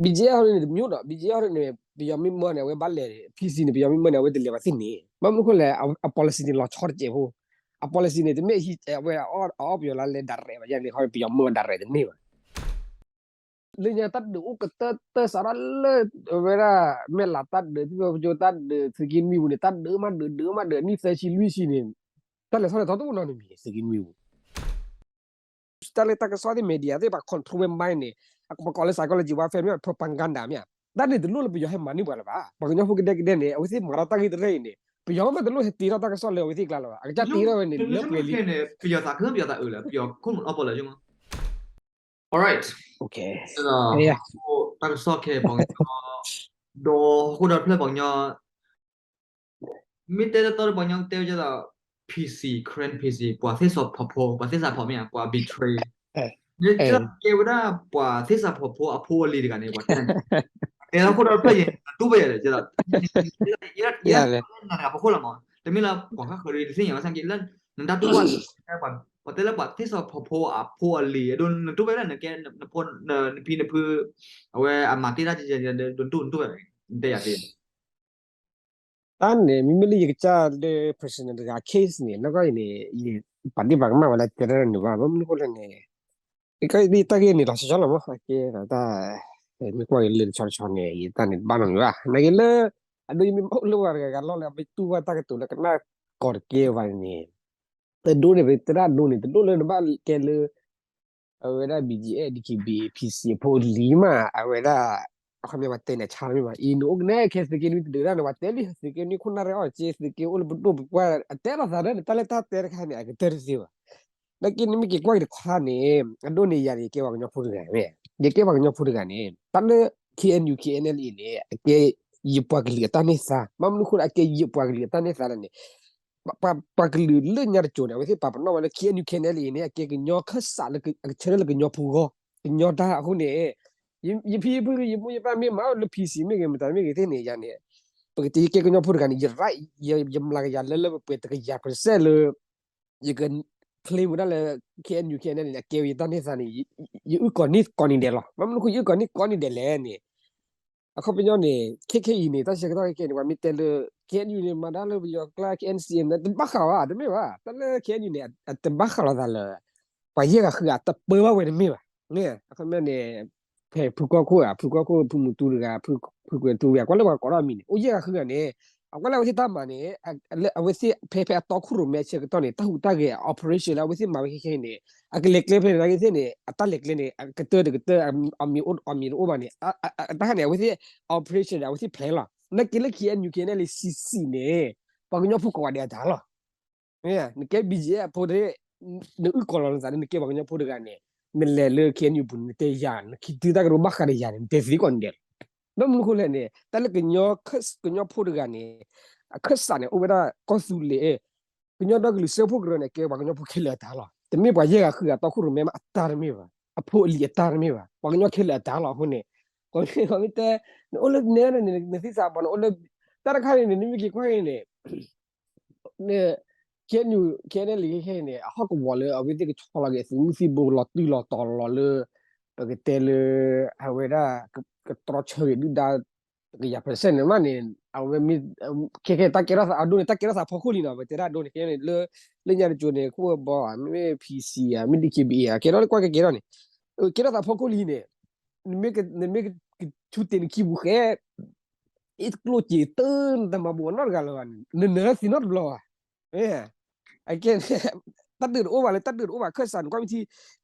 BGF ဟီန့ၣ်တမျိုးဒီး BGF ဟီန့ၣ် ပယီၤမ့ၢ်မၢန့ၣ် အဝဲဘၣ်လဲၤ PC န့ၣ် ပယီၤမ့ၢ်မၢန့ၣ် အဝဲတလဲၤဘၣ်သ့ၣ်န့ၣ် ဘၣ်မနုၤအဃိလဲၣ် အ policy န့ၣ် လီၤဆီတစဲးဖိ အ policy န့ၣ် တမ့ၢ်အဝဲအအီၣ်ပယီၤလၢလဲၤ direct ဘၣ်ယၤန့ၣ် ခီပယီၤမၢ direct တန့ၢ်ဘၣ် လၢညါတၢ်ဒုးအိၣ်ကတၢၢ်တၢ်စးထီၣ်လၢ အဝဲဒၣ် မဲၢ်လးတၢ်ဒုး သုးဖိကၠိတၢ်ဒုး သုးက့နွံပူၤန့ၣ် တၢ်ဒုးမးဒုး ဒုးမးဒုး နံၣ်သၢဆံလွံၢ်ဆံန့ၣ် တၢ်လဲၤထီၣ်လဲၤထီတအိၣ်နီတမံၤ သုးက့နွံပူၤ တၢ်လၢတၢ်ကစီၣ်သ့ၣ် media သ့ၣ် ပှၤ control ဝဲ mind န့ၣ် ပှၤကိးလၢ psychology warfare မ့ၢ် propaganda မ့ၢ် တၢ်န့ၣ်တလိၣ်လၢပယီၤဟဲမၤန့ၢ်ပှၤလၢၤဘၣ် ပှၤကညီဖိကဒဲကဒဲန့ၣ် အဝဲသ့ၣ်မၤထီၣ်တၢ်ဂ့ၢ်တရၢအံၤန့ၣ် ပယီၤမ့ၢ်တလိၣ်ဟဲတ့ထီၣ်တၢ်ကစီၣ်လၢအဝဲသ့ၣ်ကျါလၢၤဘၣ် အကစၢ်တ့ထီၣ်ဝဲန့ၣ် လၢပှဲၤလံ ပယီၤသးခုပယီၤသးအုးလၢ ပယီၤခိၣ်နူာ်အီၣ်ပီၣ်လၢ alright တၢ်ကစီၣ်ခဲပှၤကညီ ဒီးဟီၣ်ခိၣ်ဒီဖျၢၣ်ပှၤကညီ မ့ၢ်တဲတတီဒီးပှၤကညီတဲဝဲဒ်သိး PC Karen PC ပှၤသ့ၣ်စီၤဖီဖိ ပှၤသ့ၣ်စးဖီမ့ၢ်ဧါ ပှၤ betray ကဲဝဲဒၣ်ပှၤသ့ၣ်စးဖီဖိအဖိအလံၤတဂၤန့ၣ် ပှၤတဲ တဲလၢဟီၣ်ခိၣ်ဒီဖျၢၣ်ယဲ နတူၢ်ဘၣ်ယၤလဲၣ် ယဲဒၣ် ယဲဒၣ်နၤတဂၤဖီခိၣ်လီၤမး တမ့ၢ်လၢပှၤဃၣ်ဃၢၤဒီးတသ့ၣ်ညါဘၣ်ဆၣ်က့လၢ နတၢ်တူၢ်ဘၣ် ပှၤတဲလၢပှၤသ့ၣ်စီၤဖီဖိအဖိအလံၤ အဒိ နတူၢ်ဘၣ်လၢနကဲ နဖိနဖံနဖု အဝဲအမၤတ့ၢ်တၢ်ကဲ နတူၢ်နတူၢ်ဘၣ် နတဲယၤသ့ တၢ်န့ၣ် မ့မ့ၢ်လၢယကစၢ်လၢ personal တဂၤ case န့ၣ် နီၢ်ကီၢ်အံၤန့ၣ် ယပာ်ဒ့ၣ်ပာ်ကမၣ်ဝဲလၢတဲတၢ်တန့ၢ်ဘၣ် ဘၣ်မနုၤအဃိလဲၣ်န့ၣ် တၢ်ဂ့ၢ်န့ၣ်လီၤဆီဆီလီၤမး အကဲတၢ် မ့ၢ်ကွၢ်က့ၤလၢတဆီတဆီန့ၣ် ယတၢ်န့ၣ်တဘၣ်နီတမံၤဘၣ် နာ်က့လၢ အဒိ ယမ့ၢ်ဘၣ်အိၣ်လၢပှၤတဂၤဂၤလီၢ်လၢအမ့ၢ်တူၢ်ဘၣ်တၢ်ကတိၤလၢကနၣ်ကီၤတကဲဘၣ်န့ၣ် အဒိန့ၣ် ပတဲဒၣ်အဒိန့ၣ် တဒိၣ်လၢနဘၣ်ကဲလၢ အဝဲဒၣ် BGF DKBA PC အဖိလံၤမး အဝဲဒၣ် အခီပညီပှၤတဲန့ၣ်ဆါတမ့ၢ်ဘၣ် အံၤနအိၣ်ကနဲခဲသုးက့နွံတဒုးတၢ်န့ၣ် ပှၤတဲလံ သုးက့နွံခိၣ်နၢ်ရဲၣ်အီၣ်က့ သုးက့အိၣ်လၢပဒိၣ်ပပှၢ် အတဲလိာ်သးဒီးန့ၣ် တၢ်လၢတၢ်တဲတခါန့ၣ် အကတၢၢ်တသ့ဘၣ် နာ်က့နမ့ၢ်က့ၤကွၢ်က့ၤတခါန့ၣ် အဒိန့ၣ်ယၤန့ၣ် ယကဲပှၤကညီဖိတဂၤမ့ၢ် ယကဲပှၤကညီဖိတဂၤန့ၣ် တၢ်လၢ KNU KNLA န့ၣ် အကဲယပှၤကလုာ်အတၢ်န့ၢ်သါ ဘၣ်မနုၤအဃိလၢအကဲယပှၤကလုာ်အတၢ်န့ၢ်သါလဲၣ်န့ၣ် ပှၤကလုာ်လၢညါတစိၤန့ၣ် အဝဲသ့ၣ်ပာ်ပနီၣ်ဝဲလၢ KNU KNLA န့ၣ် အကဲကညီခၢၣ်စးလၢအကဆၢထၢၣ်လၢကညီဖိဂီၢ် ကညီတၢ်အဃိန့ၣ် ယဖံယဖုယမိၢ်ယပၢ်မ့ၢ်မၤအီၣ်လၢ PC မ့ၢ်ဂ့ၤ မတၤမ့ၢ်ဂ့ၤသ့ၣ်န့ၣ် ယၤန့ၣ် ပကတဲယကဲကညီဖိတဂၤန့ၣ် ယ right ယမျးကယၤလၢလၢပှဲၤပှဲၤတကယၤ percent လၢ ယက claim ဝဲဒၣ်လၢ KNU KNLA န့ၣ် အကဲဝဲယတၢ်န့ၢ်သါန့ၣ် ယအုၣ်ကီၤန့ၢ်ကိးနံၤဒဲးလီၤ. ဘၣ်မနုၤဃိယအုၣ်ကီၤန့ၢ်ကိးနံၤဒဲးလဲၣ်န့ၣ် အခီပညီန့ၣ် ခဲခဲအံၤန့ၣ် တၢ်ဆၢကတီၢ်ခဲခဲန့ၣ် ပှၤမ့ၢ်တဲလၢ KNU န့ၣ် မၤဒါလၢပယီၤကျါ KNCM န့ၣ် တဘၣ်ဃးဘၣ် တမ့ၢ်ဘၣ် တၢ်လၢ KNU န့ၣ် အတဘၣ်ဃးလိာ်သးလၢ ပှၤယဲၢ်ဂၤဃုဂၤတပၢဘၣ်ဝဲတမ့ၢ်ဘၣ်. အခီပညီန့ၣ် ဖဲဖုကီၢ်ခိၣ်ဧါ ဖုကီၢ်ခိၣ် ဖုမူတူတဂၤ ဖုကွဲၤထူဝဲ ကွၢ်လၢပှၤကိးထီၣ်အမံၤန့ၣ် အိၣ်ယဲၢ်ဂၤဃုဂၤန့ၣ် အကွၢ်လၢအဝဲသ့ၣ်တၢ်မၤန့ၣ် လၢအဝဲသ့ၣ်ဖဲဖဲအတီခိၣ်ရိၣ်မဲအဆၢကတီၢ်န့ၣ် တၢ်ဟူးတၢ်ဂဲၤ operation လၢအဝဲသ့ၣ်မၤဝဲခဲခဲအံၤန့ၣ် အကလဲၤကျဲဖဲန့ၣ် နာ်က့သ့ၣ်န့ၣ် အတၢ်လဲၤကျဲန့ၣ် အကတၢၢ်တကတၢၢ် အမံၤအိၣ် အမံၤတအိၣ်ဘၣ်န့ၣ် တၢ်ခါန့ၣ် အဝဲသ့ၣ် operation န့ၣ် အဝဲသ့ၣ် plan လီၤ. နာ်က့လၢ KNU KNLA စံးစံးန့ၣ် ပှၤကညီဖိကိးဂၤဒဲးအတၢ်လီၤ. နကဲ BGF ဖိသ့ၣ် နအုၣ်ကီၤလီၤနသးလၢနကဲပှၤကညီဖိတဂၤန့ၣ် နလဲၤလၢ KNU ပူၤန့ၣ် နတဲယၤ နခံဒုတၢ်ကတိၤဘၣ်ဃးဒီးယၤန့ၣ် နတဲသ့ကိးနံၤဒဲးလီၤ. ဘၣ်မနုၤဃိလဲၣ်န့ၣ် တၢ်လၢကညီ ကညီဖိတဂၤန့ၣ် အခၢၣ်စးန့ၣ် အိၣ်ဝဲဒၣ်ကီၢ်သူလ့ၤ ကညီဒီကလုာ်စၢဖှိၣ်ကရၢန့ၣ် ကဲပှၤကညီဖိခဲလၢာ်အတၢ်လီၤ. တမ့ၢ်ပှၤယဲၢ်ဂၤဃုဂၤတီခိၣ်ရိၣ်မဲမးအတၢ်တမ့ၢ်ဘၣ်. အဖိအလံၤအတၢ်တမ့ၢ်ဘၣ်. ပှၤကညီခဲလၢာ်အတၢ်လီၤ. အဃိန့ၣ် ပှၤမ့ၢ်တဲ နအိၣ်လၢနဲန့ၣ် နသံသးဘၣ် နအိၣ်လၢ တၢ်တခါန့ၣ် နမ့ၢ်က့ၤကွၢ်န့ၣ် KNU KNLA ခဲခဲအံၤန့ၣ် အဟီၣ်ကဝီၤလၢ အဝဲသ့ၣ်ကဆီလီၤက့ၤအသုးမုၢ်သံၣ်ဘိလီၤတံၢ်လီၤတီၤလီၤလၢ ပကတဲလၢ အဝဲဒၣ် ကတြီဆၢက့ၤဒုၣ်ဒါ တကယၤ percent န့ၣ်မးန့ၣ် အဝဲမ့ၢ် ခဲခဲတၢ်ကဲထီၣ်သး အဒိန့ၣ် တၢ်ကဲထီၣ်သးဖီခိၣ်လံနီၤ ပတဲဒၣ်အဒိန့ၣ် ခဲန့ၣ် လၢ လၢညါတကၠိန့ၣ် ခိၣ်ဘီ မ့မ့ၢ် PC မ့ၢ် DKBA ကဲထီၣ်လၢကွၢ်ကဲကဲထီၣ်န့ၣ် ကဲထီၣ်သးဖီခိၣ်လံန့ၣ် နမ့ၢ်ကဆူတ့ၢ်နခံပူၤဃဲ အ့ၣ်တကျိၣ်စ့တၢ် နတမၤဘူးအီၤနီတဂၤလၢၤဘၣ်န့ၣ် နနၢၤသ့နီတဘျီဘၣ်. အကဲ တၢ်ဒုးတအိၣ်ဘၣ်လၢ တၢ်ဒုးတအိၣ်ဘၣ်ခၢၣ်စးန့ၣ် ကွၢ်မ့ၢ်ထံ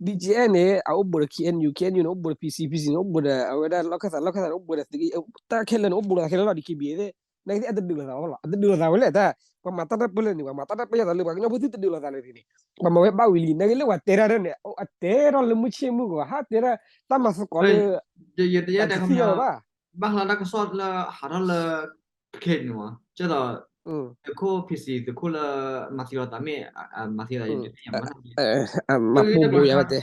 BGF န့ၣ် အအိၣ်ဘူးဒီး KNU KNU န့ၣ် အိၣ်ဘူးဒီး PC PC န့ၣ် အိၣ်ဘူးဒီး အဝဲဒၣ်လီၢ်ခၢၣ်သး လီၢ်ခၢၣ်သးန့ၣ် အိၣ်ဘူးဒီး တၢ်ခဲလၢာ်န့ၣ် အိၣ်ဘူးဒီးခဲလၢာ်လီၤ DKBA သ့ၣ် နာ်က့သ့ၣ် အတဒုးလိာ်သးဝဲလီၤ အတဒုးလိာ်သးဝဲလဲၣ်တၢ် ပှၤမၤတၢ်တၢ်ပၢလၢာ်န့ၣ် ပှၤမၤတၢ်တၢ်ပၢယၤသးလၢ ပှၤကညီဖိသ့ၣ်တဒုးလိာ်သးလၢာ်န့ၣ် ပှၤမၤဝဲဘၣ်ဝံၤလံ နာ်က့လၢပှၤတဲတၢ်ဒ်န့ၣ် အတဲထီၣ်လၢမုၢ်ဆ့ၣ်မုၢ်ဂီၤ ဟးတဲဒၣ် တၢ်မၤသကိးလၢ တသံယၤဘၣ် ဘၣ်ဃးလၢတၢ်ကစီၣ်လၢဟးထီၣ်လၢ ခဲန့ၣ်မး ကဲသိး သုးခိၣ် PC သုးခိၣ်လၢ မၤသံလီၤသးမ့ၢ် မၤသံလီၤ မၤဖိဘိယၤဝဲတဲ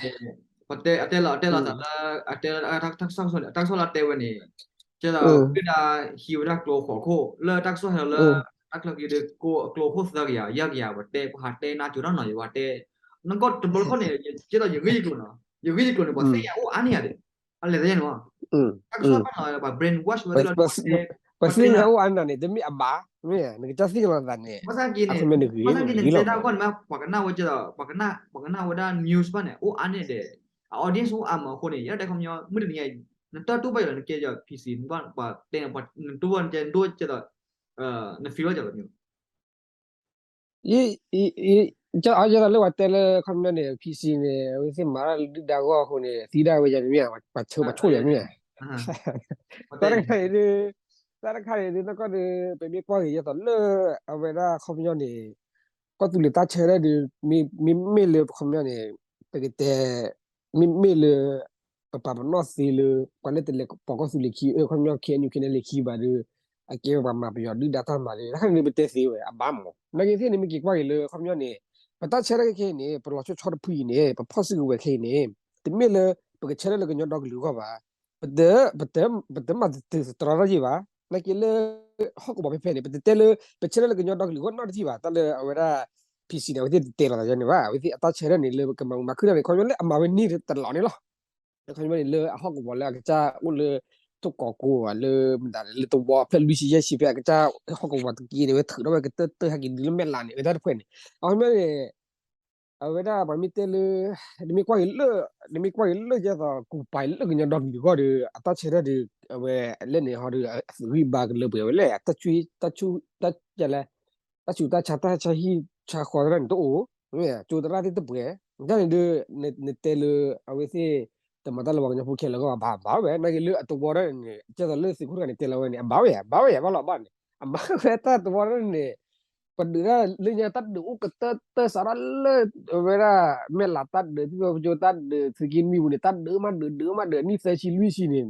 ပတဲ အတဲလီၤ အတဲလီၤသးလၢ အတဲ တၢ်ကစီၣ် တၢ်ကစီၣ်လၢအတဲဝဲန့ၣ် ကဲသိး ဒုၣ်ဒါဟံးဝဲဒၣ်ကျိဃိးခိၣ် လၢတၢ်ကစီၣ်ဟဲလီၤလၢ တၢ်ချၢက့ၤဒီး ကျိဃိၣ်သၢကယၤ ယဲၢ်ကယၤ ပတဲ ပဟးတဲနါစိၤတၢ်နီၤ ယပှၤတဲ နကီၢ်တဘျီတခီၣ်န့ၣ် ကဲသိးယဂ့ၢ်ယကျိၤနီၤ ယဂ့ၢ်ယကျိၤန့ၣ် ပှၤသ့ၣ်ညါအိၣ်အါန့ၢ်ယၤဒံး အလဲၤသ့ၣ်ညါန့ၣ်မး တၢ်ကစီၣ်ဘၣ်နီၤ ပှၤ brainwash ဝဲသ့ၣ်လီၤ ပှၤသ့ၣ်ညါအိၣ်အါနၤန့ၣ် တမ့ၢ်အဘၣ်, မ့ၢ် နကစၢ်သ့ၣ်ညါလီၤသးန့ၣ် အခီပညီန့ၣ်ဂ့ၤလီၤမး ပှၤကနၣ်ဝဲကဲဒီး ပှၤကနၣ်ဝဲဒၣ် news ဘၣ်န့ၣ် အိၣ်အါန့ၣ်ဒီး အ audience အိၣ်အါမးအဃိန့ၣ် ယဲဒၣ်တဲခီပညီ မုၢ်တနံၤညါ နတၢ်တူၢ်ဘၣ်ယိာ်လီၤ နကဲဒီး P C နဘၣ်ပှၤတဲန့ၣ် နတူၢ်ဘၣ်နကဲ နဒိၣ်ကဲဒီး န feel ဘၣ်ယိာ်လီၤ ယ ယဲသိးလၢပှၤတဲလၢခီပညီန့ၣ် P C န့ၣ် အဝဲသ့ၣ်မၤတၢ်လၢဒုၣ်ဒါဂီၢ်အဃိန့ၣ် သံဒၣ်ဝဲယၤန့ၣ်မ့ၢ် ပှၤဆၢပှၤဆိၣ်ယၤမ့ၢ်ဧါ တၢ်တခါအံၤဒုး တၢ်တခါအံၤဒုး နီၢ်ကီၢ်ဒုး ပမ့ၢ်ကွၢ်က့ၤယဲသိးလၢ အဝဲဒၣ်ခီပညီန့ၣ် ကီၢ်သူလ့ၤတၢ်ဆၢထၢၣ်ဒုး မ့မ့ၢ်လၢခီပညီန့ၣ် ပကတဲ မ့မ့ၢ်လၢ ပပာ်ပနီၣ်သ့လၢ ပှၤလၢတလဲၤပိာ်ကီၢ်သူလ့ၤခံ ခီပညီ K N U K N L A ခံဘၣ်ဒီး အကဲပှၤမၤပယီၤဒုၣ်ဒါတၢ်မၤဒီး တၢ်ခါန့ၣ်ပတဲသ့ဝဲ အဘၣ်မး နာ်က့သ့ၣ်န့ၣ် မ့ၢ်က့ၤကွၢ်က့ၤလၢခီပညီန့ၣ် ပတၢ်ဆၢထၢၣ်ခဲအံၤန့ၣ် ပလီၤဆီဆီတဖုအံၤန့ၣ် ပဖီၣ်စုကဝဲၤခဲအံၤန့ၣ် တမ့ၢ်လၢ ပကဆၢထၢၣ်လၢကညီဒီကလုာ်အဂီၢ်ဘၣ် ပတ ပတ ပတမၤတတြီတၢ်ယံၤဘၣ် နာ်က့လၢ ဟီၣ်ကဝီၤဖဲဖဲန့ၣ် ပတတဲလၢ ပဆၢထၢၣ်လၢကညီဒီကလုာ်အဂီၢ်နီတထံၣ်ဘၣ် တၢ်လၢအဝဲဒၣ် P C န့ၣ် အဝဲသ့ၣ်တတဲလီၤသးယဲန့ၣ်ဘၣ် အဝဲသ့ၣ်အတၢ်ဆၢထၢၣ်န့ၣ်လၢပကမၤမၤခုၣ်တၢ်န့ၣ် ခီပညီလၢအမၤဝဲန့ၢ်တလီၤန့ၣ်လီၤ ခီပညီန့ၣ်လၢအဟီၣ်ကဝီၤလၢအကစၢ်အိၣ်လၢ ထိၣ်ကီးကိးဘၣ်လၢ မတၤလဲၣ် လၢသဝီဖျၢၣ်လွံၢ်ဆံယဲၢ်ဆံဖဲအကစၢ် ဟီၣ်ကဝီၤတက့န့ၣ် ဝဲထုးထီၣ်ဝဲကတၢၢ်တၢၢ်ဟဲက့ၤဒုးလၢမဲာ်လးန့ၣ် အဝဲတၢ်တဖှဲးန့ၣ် အခီပညီန့ၣ် အဝဲဒၣ်ပှၤမ့ၢ်တဲလၢ နမ့ၢ်ကွၢ်က့ၤလၢ နမ့ၢ်ကွၢ်က့ၤလၢကဲသိး ကူၤပၤလၢကညီဒီကလုာ်အဂီၢ်ဒီး အတၢ်ဆၢထၢၣ်ဒီး အဝဲလဲၣ်န့ၣ်ဟီဒီး အသုးဂံၢ်ဘါကလၢပှဲၤဝဲလဲၣ် တၢ်ဆူး တၢ်ဆူး တၢ် တၢ်ဆူးတၢ်ဆါတၢ်ဆါဟံၣ်ဆါဃီသရၣ်န့ၣ်တအိၣ် ကၠိသရၣ်သ့ၣ်တပှဲၤ တၢ်န့ၣ်ဒီး နတဲလၢ အဝဲသ့ၣ် တမၤတၢ်လၢပှၤကညီဖိခဲလၢာ်အဂီၢ်ဘၣ် ဘၣ်ဝဲ နာ်က့လၢအသဝီဒၣ်န့ၣ် ကဲသိးလၢသုးခိၣ်တဂၤန့ၣ် တဲလီၤဝဲန့ၣ် အဘၣ်ဝဲ ဘၣ်ဝဲ ဘၣ်လီၤဘၣ်န့ၣ် အဘၣ်ဝဲတၢ်သဝီဒၣ်န့ၣ် ပဒုးဒၣ်လၢညါတၢ်ဒုးအိၣ်ကတၢၢ်တၢၢ်စးထီၣ်လၢ အဝဲဒၣ် မဲာ်လးတၢ်ဒုး ထံဖိကၠိတၢ်ဒုး သုးက့နွံပူၤန့ၣ် တၢ်ဒုးမးဒုး ဒုးမးဒုး အနံၣ်သၢဆံလွံၢ်ဆံန့ၣ်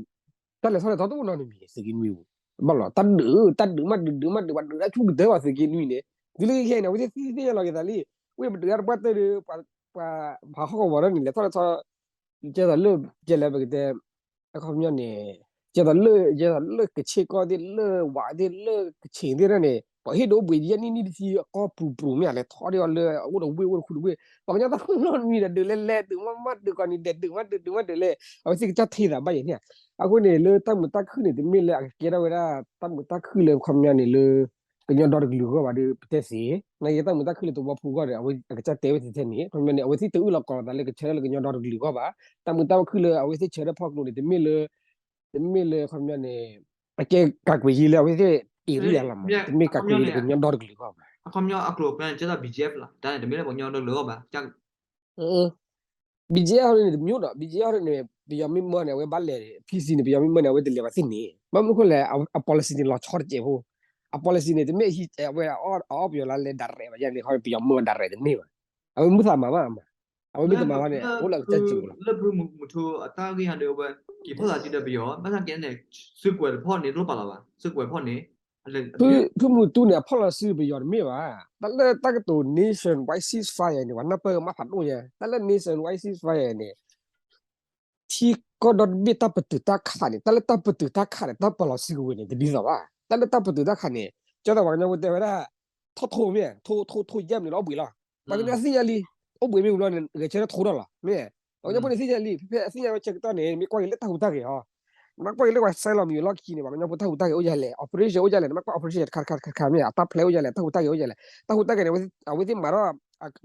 တၢ်လဲၤထီၣ်လဲၤထီတအိၣ်နီတမံၤ သုးက့နွံပူၤ ဘၣ်လီၤ တၢ်ဒုး တၢ်ဒုးမးဒုး ဒုးမးဒုး ပှၤဒုးတၢ်ဆူၣ်ကတၢၢ်ဘၣ်သုးက့နွံန့ၣ် တုၤလၢခဲအံၤန့ၣ် အဝဲသ့ၣ်သ့ၣ်ညါလီၤက့ၤသးလံ ဝ့ၢ်ပဒုးတၢ်တပှၢ်တၢၢ်ဒီး ပှၤဟီၣ်ကဝီၤဒၣ်န့ၣ် လဲၤထီၣ်လဲၤထီ ကဲသိးလၢ ကဲလၢပကတဲ အခီပညီန့ၣ် ကဲသိးလၢ ကဲသိးလၢကဆ့ကီၢ်သ့ၣ် လၢဝးသ့ၣ် လၢကဆ့ၣ်သ့ၣ်ဒၣ်န့ၣ် ပှၤဟ့ၣ်ဒိးဘှံးယဲၢ်နံၣ်နံၣ်တဆံ အကီၢ်ပူၤပူၤမ့ၢ်ဧါ လဲၤထီၣ်ဒ်အီၤလၢအအိၣ်ဒီးဝ့ၢ်အိၣ်ဒီးခူဒီးဝ့ၢ် ပှၤကညီတၢ်နီတမံၤဒီး ဒုးလဲၤလဲၤ ဒုးမးမး ဒုးကီးန့ၣ်ဒဲး ဒုးမးဒုး ဒုးမးဒုးလဲၣ် အဝဲသ့ၣ်ကစၢ်ထံသးဘၣ်ယဲၢ်န့ၣ် အဃိန့ၣ် လၢတၢ်မုာ်တၢ်ခုၣ်န့ၣ် တမ့ၢ်လၢအကကဲထီၣ်ဝဲဒၣ် တၢ်မုာ်တၢ်ခုၣ်လၢခီပညီန့ၣ်လၢ ကညီဒီတကလုာ်အဂီၢ်ဘၣ်ဒီး ပတဲသ့ နာ်က့တၢ်မုာ်တၢ်ခုၣ်လၢသဝီဖိအဂီၢ်ဒီး အဝဲအကစၢ်တဲဝဲသ့ထဲန့ၣ် ခီပညီန့ၣ် အဝဲသ့ၣ်တအုၣ်လီၤကီးလီၤသးလၢကဆၢထၢၣ်လၢကညီဒီတကလုာ်အဂီၢ်ဘၣ် တၢ်မုာ်တၢ်ခုၣ်လၢအဝဲသ့ၣ်ဆၢထၢၣ်ဖီၣ်ကျိၤန့ၣ် တမ့ၢ်လၢ တမ့ၢ်လၢခီပညီန့ၣ် အကဲကးကွံာ်ယံၤလၢအဝဲသ့ၣ် area လီၤမး တမ့ၢ်ကးကွံာ်လၢကညီဒီတကလုာ်အဂီၢ်ဘၣ် အခီပညီအကျိၤကျဲန့ၣ် ကဲသိး B G F လီၤ တၢ်န့ၣ် တမ့ၢ်လၢပှၤကညီဒီတကလုာ်အဂီၢ်ဘၣ် B G F န့ၣ်တမျိုးဒီး B G F န့ၣ် ပယီၤမ့ၢ်မၢန့ၣ် အဝဲဘၣ်လဲၤ P C န့ၣ် ပယီၤမ့ၢ်မၢန့ၣ် အဝဲတလဲၤဘၣ်သ့ၣ်န့ၣ် ဘၣ်မနုၤအဃိလဲၣ် အ policy န့ၣ် လီၤဆီတစဲးဖိ အ policy န့ၣ် တမ့ၢ်အဝဲအအီၣ်ပယီၤလၢလဲၤ direct ဘၣ်ယဲန့ၣ် ခီပယီၤမၢ direct တန့ၢ်ဘၣ် အဝဲမုၢ်သးမၤမး အဝဲမ့ၢ်တမၤဘၣ်န့ၣ် အိၣ်လၢအကစၢ်စူၤလီၤ လၢဖုမူထူအတၢ်ဂ့ၢ်ဟီဒီး အဝဲက့ၤဖီၣ်သးစုဒီးပယီၤ ဘၣ်ဆၣ်ကဲန့ၣ် စုကဝဲၤတဖီၣ်န့ၣ် တလိၣ်ပာ်လီၤဘၣ် စုကဝဲၤဖီၣ်န့ၣ် ဖုမူတူန့ၣ် အဖီၣ်လီၤစုပယီၤတမ့ၢ်ဘၣ် တၢ်လၢတၢ်ကတိၤ nationwide ceasefire န့ၣ် ပှၤနၢ်ပၢၢ်ကမၣ်ဖးဒိၣ်ညါ တၢ်လၢ nationwide ceasefire န့ၣ် ထံကီၢ်ဒီတဘ့ၣ်တၢ်ပတုာ်တၢ်ခးန့ၣ် တၢ်လၢတၢ်ပတုာ်တၢ်ခးန့ၣ် တၢ်ပလီၤစုကဝဲၤန့ၣ် တဒ်သိးဘၣ် တၢ်လၢတၢ်ပတုာ်တၢ်ခးန့ၣ် ကၠီသးပှၤကညီဖိတဲဝဲဒၣ် ထီၣ်ထိးမ့ၢ် ထိးထိးထိးယဲၢ်မနုၤလၢအိၣ်ဘှံးလီၤ ပှၤကညီသ့ၣ်ညါလံ အိၣ်ဘှံးမ့ၢ်ဝံၤလီၤန့ၣ် ဂဲၤဆၢထၢၣ်ထိးထီၣ်လီၤ မ့ၢ် ပှၤကညီဖိန့ၣ်သ့ၣ်ညါလံ ဖဲဖဲအသ့ၣ်ညါဝဲဆၢကတီၢ်န့ၣ် မ့ၢ်ကွၢ်က့ၤလၢတၢ်ဟူးတၢ်ဂဲၤဟီ နမ့ၢ်ကွၢ်က့ၤလၢပှၤစဲလီၤမံၤဝဲလီၢ်ခံန့ၣ် ပှၤကညီဖိတၢ်ဟူးတၢ်ဂဲၤအိၣ်ယဲၢ်လဲၣ် operation အိၣ်ယဲၢ်လဲၣ် နမ့ၢ်ကွၢ် operation တခါတခါတခါမ့ၢ် အတၢ်ဖျဲးအိၣ်ယဲၢ်လဲၣ် တၢ်ဟူးတၢ်ဂဲၤအိၣ်ယဲၢ်လဲၣ် တၢ်ဟူးတၢ်ဂဲၤန့ၣ် အဝဲသ့ၣ်မၤထီၣ်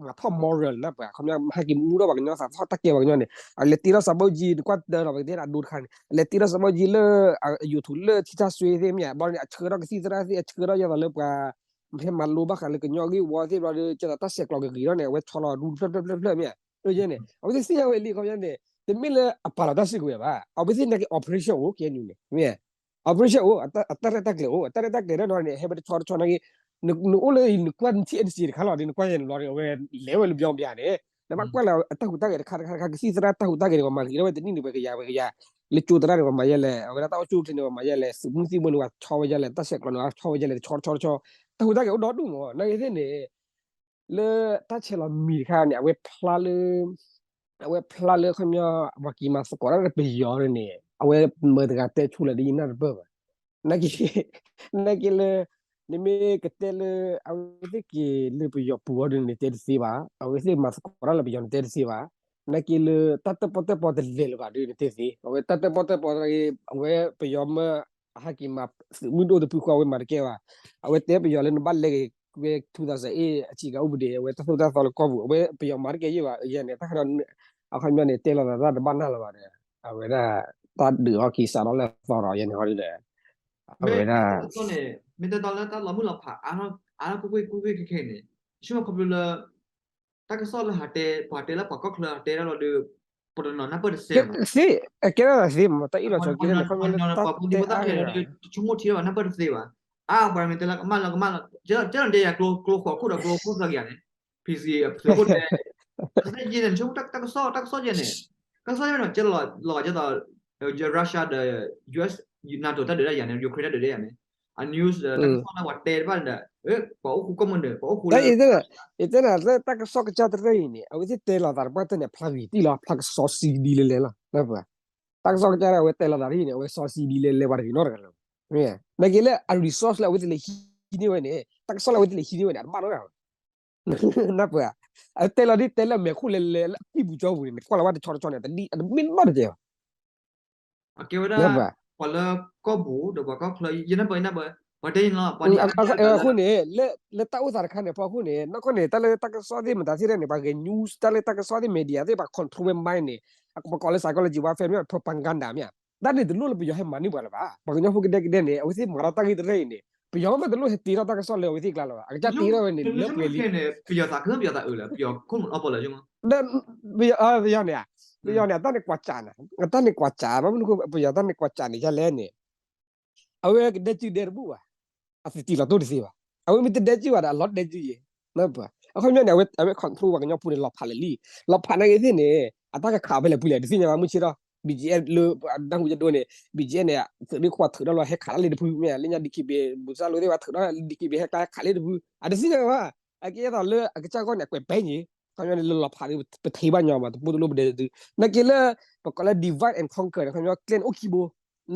မၤထီၣ် moral လၢပှၤ ခီပညီ ဟဲက့ၤမူထီၣ်ပှၤကညီသးထီၣ်တၢ်ကဲပှၤကညီန့ၣ် အလဲၤတ့ထီၣ်စးဘီကၠံ နကွၢ်တၢ်ဒီးပကတဲအဒိတခါန့ၣ် အလဲၤတ့ထီၣ်စးဘီကၠံ နကွၢ်တၢ်ဒီးလၢ YouTube လၢထံတၢ်စွ့သ့ၣ်မ့ၢ် ဘျီန့ၣ် အဆှၢထီၣ်ကသံၣ်သရၣ်သ့ၣ် အဆှၢထီၣ်ယဲသိးလၢပှၤ ဟဲမၤလိဘၣ်ဃးလၢကညီဂ့ၢ်ဝီသ့ၣ်ဘျီဒီး ကဲသိးတၢ်ဆဲးကျိးကဂ့ၤထီၣ်န့ၣ် အဝဲဆီလီၤဒူတဖျၢၣ်ဖျၢၣ်ဖျၢၣ်ဖျၢၣ်မ့ၢ် အဝဲသ့ၣ်သ့ၣ်ညါဝဲလံ ခီပညီန့ၣ် တမ့ၢ်လၢအပာ်လီၤတၢ်စုကဝဲၤဘၣ် အဝဲသ့ၣ်နာ်က့ operation အိၣ် ကဲနုာ်န့ၣ် မ့ၢ် operation အိၣ် အတၢ်ရဲၣ်တၢ်ကျဲၤအိၣ် အတၢ်ရဲၣ်တၢ်ကျဲၤဒီးန့ၣ် ဟဲဝဲတဆီတဆီနာ်က့ နအိၣ်လၢနကွၢ်နထံၣ် N C A တခါလီၤဒီး နကွၢ်ယဲၢ်န့ၣ်ဘျီန့ၣ် အဝဲလဲၤဝဲလၢဘျီဘျီန့ၣ် နဘၣ်ကွၢ်လၢအတၢ်ဟူးတၢ်ဂဲၤတခါတခါတခါ ကသံၣ်သရၣ်တၢ်ဟူးတၢ်ဂဲၤန့ၣ် ပှၤမၤဂ့ၤထီၣ်ဝဲတနံၣ်န့ၣ် ပှဲၤကယၤပှဲၤကယၤ လၢကၠိသရၣ်န့ၣ် ပှၤမၤယဲၢ်လဲၣ် အဝဲဒၣ်တၢ်အိၣ်ဆူၣ်အိၣ်ချ့န့ၣ် ပှၤမၤယဲၢ်လဲၣ် သုးမုၢ်သံၣ်ဘိန့ၣ် ပှၤဆီဝဲယဲၢ်လဲၣ် တၢ်ဆဲးကျိးန့ၣ် ပှၤဆီဝဲယဲၢ်လဲၣ် တဆီတဆီတဆီ တၢ်ဟူးတၢ်ဂဲၤအိၣ်ဒီဒူၣ်မး နာ်က့သ့ၣ်န့ၣ် လၢတၢ်ဆဲးလီၤမံၤတခါန့ၣ် အဝဲဖျါလၢ အဝဲဖျါလၢခီပညီ ပှၤက့ၤမၤသကိးတၢ်လၢပယီၤန့ၣ် အဝဲမၢတဂၤတဲဆူၣ်လၢဒ်ယနၢ်တပၢၢ်ဘၣ် နာ်က့ နာ်က့လၢ နမ့ၢ်ကတဲလၢ အဝဲသ့ၣ်က့ၤလၢပယီၤပူၤအီၤဒ်န့ၣ် တဲတသ့ဘၣ် အဝဲသ့ၣ်မၤသကိးတၢ်လၢပယီၤန့ၣ် တဲတသ့ဘၣ် နာ်က့လၢတၢ်တၢၣ်ပီၣ်တၢၣ်ပီတလဲၤလၢၤဘၣ်ဒ်န့ၣ်သ့သ့, အဝဲတၢ်တၢၣ်ပီၣ်တၢၣ်ပီတဂ့ၤ, အဝဲပယီၤမၢအဟဲက့ၤမၤသုးမုၢ်ဒိၣ်တဖုဃီ အဝဲမၤတကဲဘၣ်. အဝဲတဲပယီၤလၢနဘၣ်လဲၤက့ၤကွဲ ထူသးစဲအ့ၣ် အဆံးကၤဥပဒေ အဝဲတၢ်သိၣ်တၢ်သီလၢကီၢ်ပူၤ အဝဲပယီၤမၤတကဲယဲၢ်ဘၣ်. ယဲန့ၣ် တၢ်ခါဒီး အခီပညီန့ၣ် တဲလီၤသးတၢ်တဘၣ်နၢ်လၢၤဘၣ်ဒီး အဝဲဒၣ် တၢ်ဒုးအီၤက့ၤစးထီၣ်လၢအသီဒီး ယဲန့ၣ်ဟီဒီး အဝဲဒၣ် မ့ၢ်တၢ်န့ၣ် မ့ၢ်တဲတီလၢတၢ်လီၤမုၢ်လီၤဖး အါထီၣ်ကွ့ၢ်ကွ့ၢ်ခဲခဲန့ၣ် ဆိကမိၣ်ခီဖျိလၢ တၢ်ကစီၣ်လၢဟးတဲ ပှၤတဲလၢပှၤကီၢ်ချၢဟးတဲဒၣ်လီၤဒီး ပတနီၤနၢ်ပၢၢ်တသ့ဘၣ်. သ့, အကဲထီၣ်သးသ့မး တၢ်အ့ၣ်လိာ်ဆိးက့န့ၣ် ခီဖျိလၢတၢ်တဲအါန့ၣ် တဆိကမိၣ်ထံလၢပှၤနၢ်ပၢၢ်တသ့ဘၣ်. အါ ပှၤမ့ၢ်တဲလၢကမၣ်လၢကမၣ်လီၤ ကဲလီၤတဲယၤကျိ ကျိဃိးခိၣ်ဒီးကျိဃိၣ်သၢကယၤန့ၣ် ဖံးစံးအသုးခိၣ်တဲ တၢ်ကစီၣ်ယဲန့ၣ် ဆိကမိၣ်တၢ်ကစီၣ် တၢ်ကစီၣ်ယဲန့ၣ် ကစီၣ်ယဲန့ၣ် ကဲလီၤလီၤကဲသိး Russia ဒီး US NATO တၢ်ဒုးတၢ်ယၤန့ၣ် Ukraine တၢ်ဒုးတၢ်ယၤန့ၣ် အ news ဒီးတၢ်ကစီၣ်လၢပှၤတဲတဖၣ်န့ၣ်ဒီး ပှၤအိၣ်ဃူကီၢ်မုၢ်န့ၣ် ပှၤအိၣ်ဃူလၢ ယတဲနၤလၢတၢ်ကစီၣ်ကစၢ်တရၢအံၤန့ၣ် အဝဲသ့ၣ်တဲလီၤသးတပှၢ်တၢၢ်န့ၣ် အဖျါဂ့ၤတံၢ်လီၤ အဖျါကစီစီဒ်လဲၣ်လဲၣ်လီၤ. တၢ်ကစီၣ်ကစၢ်ဒၣ်ဝဲတဲလီၤသးဒ်အံၤန့ၣ် အဝဲစီဆှံဒ်လဲၣ်လဲၣ် ပှၤတဂ့ၤနီတဂၤလၢၤ. နာ်က့လၢအ resource လၢအဝဲသ့ၣ်လဲၤဟံးန့ၢ်ဝဲန့ၣ် တၢ်ကစီၣ်လၢအဝဲသ့ၣ်လဲၤဟံးန့ၢ်ဝဲန့ၣ် အတဘၣ်နီတဂၤဘၣ်. နၢ်ပၢၢ်ဧါ, အတဲလီၤဒ်တဲလၢအမဲာ်ခိၣ်လဲၤလဲၤလၢအကံၢ်ပူၤကၠီပူၤန့ၣ် နကွၢ်လီၤဝဲတဆီတဆီန့ၣ် တဒ်အတမ့ၢ်နီတစဲးဘၣ်. အကဲဝဲဒၣ် ပှၤလၢကီၢ်ပူၤဒီးပှၤကီၢ်ချၢ ယနၢ်ပၢၢ်ယနၢ်ပၢၢ် ပှၤတဲယနီၤ ပှၤန့ၣ် အဃိန့ၣ် လၢတၢ်အိၣ်သးတခါန့ၣ် ဖီခိၣ်န့ၣ် နီၢ်ကီၢ်န့ၣ် တၢ်လၢတၢ်ကစီၣ်သ့ၣ်မတၤသ့ၣ်တဖၣ်န့ၣ် ပှၤဂဲၤ news တၢ်လၢတၢ်ကစီၣ်သ့ၣ် media သ့ၣ် ပှၤ control ဝဲ mind န့ၣ် ပကိးလၢ psychology warfare မ့ၢ် propaganda မ့ၢ်ဧါ. တၢ်န့ၣ်တလိၣ်လၢပယီၤဟဲမၤန့ၢ်ပှၤလၢၤဘၣ်. ပှၤကညီဖိကဒဲကဒဲန့ၣ် အဝဲသ့ၣ်မၤထီၣ်တၢ်ဂ့ၢ်တရၢအံၤန့ၣ် ပယီၤမ့ၢ်တလိၣ်ဟဲတ့ထီၣ်တၢ်ကစီၣ်လၢအဝဲသ့ၣ်ကျါလၢၤဘၣ်. အကစၢ်တ့ထီၣ်ဝဲန့ၣ် လၢပှဲၤလံ ပယီၤသးခု ပယီၤသးအၢလၢ ပယီၤခိၣ်မုၢ်အီပီၣ်လၢ ပယီၤန့ၣ် ပယီၤန့ၣ် တၢ်န့ၣ်ကွၢ်စး တၢ်န့ၣ်ကွၢ်စး ဘၣ်မနုၤဃိ ပယီၤတၢ်န့ၣ်ကွၢ်စးန့ၣ် ယလဲၣ်န့ၣ် အဝဲကဒဲကုဒဲတဘူၣ်ဘၣ်. အသတံၢ်လီၤတိၢ်တသ့ဘၣ်. အဝဲမ့ၢ်တဒဲကုဘၣ်ဒီး အလီၤဒဲကုယဲၢ်. အခီပညီန့ၣ် အဝဲ control ပှၤကညီဖိန့ၣ် လီၤဖးလၢာ်လံ. လီၤဖးနာ်က့သ့ၣ်န့ၣ် အတၢ်ကခးဖဲလဲၣ်ဖဲလဲၣ် တသ့ၣ်ညါဘၣ် မုၢ်ဆ့ၣ်ထီၣ် BGF လၢ ဒၣ်ဟူယဒိန့ၣ် BGF န့ၣ် သုးရ့ၣ်ခိၣ်ထုးထီၣ်လီၤ ဟဲခးတၢ်လၢတဖု မ့ၢ်လၢညါ DKBA ဘူးစၢ်လိာ်သ့ၣ်ဘၣ်ထုးထီၣ် DKBA ဟဲခး ဟဲခးလၢတဖု အတသ့ၣ်ညါဘၣ်. အကဲသိးလၢအကစၢ်ဂီၢ်န့ၣ် အကွဲးပဲန့ၣ် ခီပညီန့ၣ် လၢလီၤဖးဒီး ပထံၣ်ဘၣ်ညီဘၣ် တပိၢ်တလိၣ်ပဒဲတဒု နာ်က့လၢ ပကိးလၢ divide and conquer န့ၣ် ခီပညီကျဲန့ၣ်အိၣ်ခံဘိ